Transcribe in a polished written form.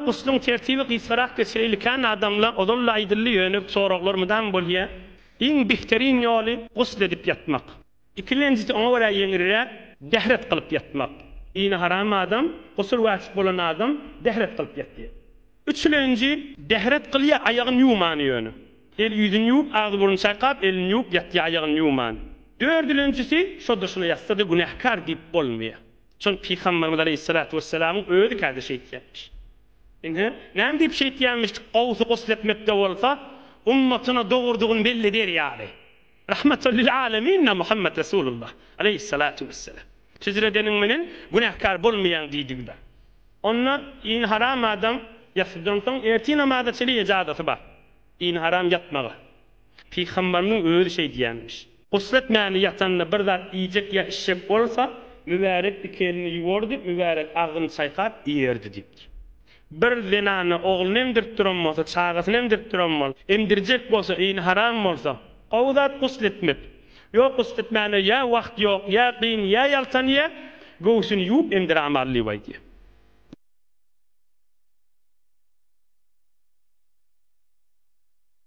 Gusluň tertibi gysgarak geçireýli kän adamla ozal-da aýdyldy ýöne soraglar mydam bolýa. Iň bihterin ýoly gusl edip ýatmak. Ikilenjisi oňa görä ýeňilräk dähret kylyp ýatmak. Dini haram adam, gusl wajyp bolan adam dähret kylyp ýatýa. Üçülenji dähret kylýa aýagyny ýuwmany ýöne. El ýüzüni ýuwup agzy burnuny çaýkap elini ýuwup ýatýa aýagyny ýuwman. Dördülenjisi şo durşuna ýatsa-da günäkär diýip bolmaýa. Şol Pygamberimiz aleýhissalatu wessalamyň özi käde şeýtýärmiş. Ine, näme diýip şeýtýärmiş, gowusy gusl etmekde bolsa, ummatyna dogrudygyny belli eder ýaly. Rahmetul lil alemin Muhammed Resulullah aleýhissalatu wessalam. Hijr edeniň menen günäkär bolmaýaň diýdigi-de. Onda dini haram adam ýassydan soň ertir namaza çenli ejazasy bar. Dini haram ýatmaga. Pygamberimiziň özi şeý diýenmiş. Gusl etmäni ýatanda bir zat iýjek ýa içjek bolsa, mübärek iki elini ýuwardy, mübärek agzyny çaýkap iýerdi diýipdir. Bir zenana ogluny emdirip duran bolsa, çagasyny emdirip duran bolsa, emdirjek bolsa, ini haram bolsa, gowy zat gusl etmek. Ýok gusl etmäne ýa wagt ýok, ýa kyn, ýa ýaltanýa, göwsüni ýuwup emdir amaly diýip aýdýar.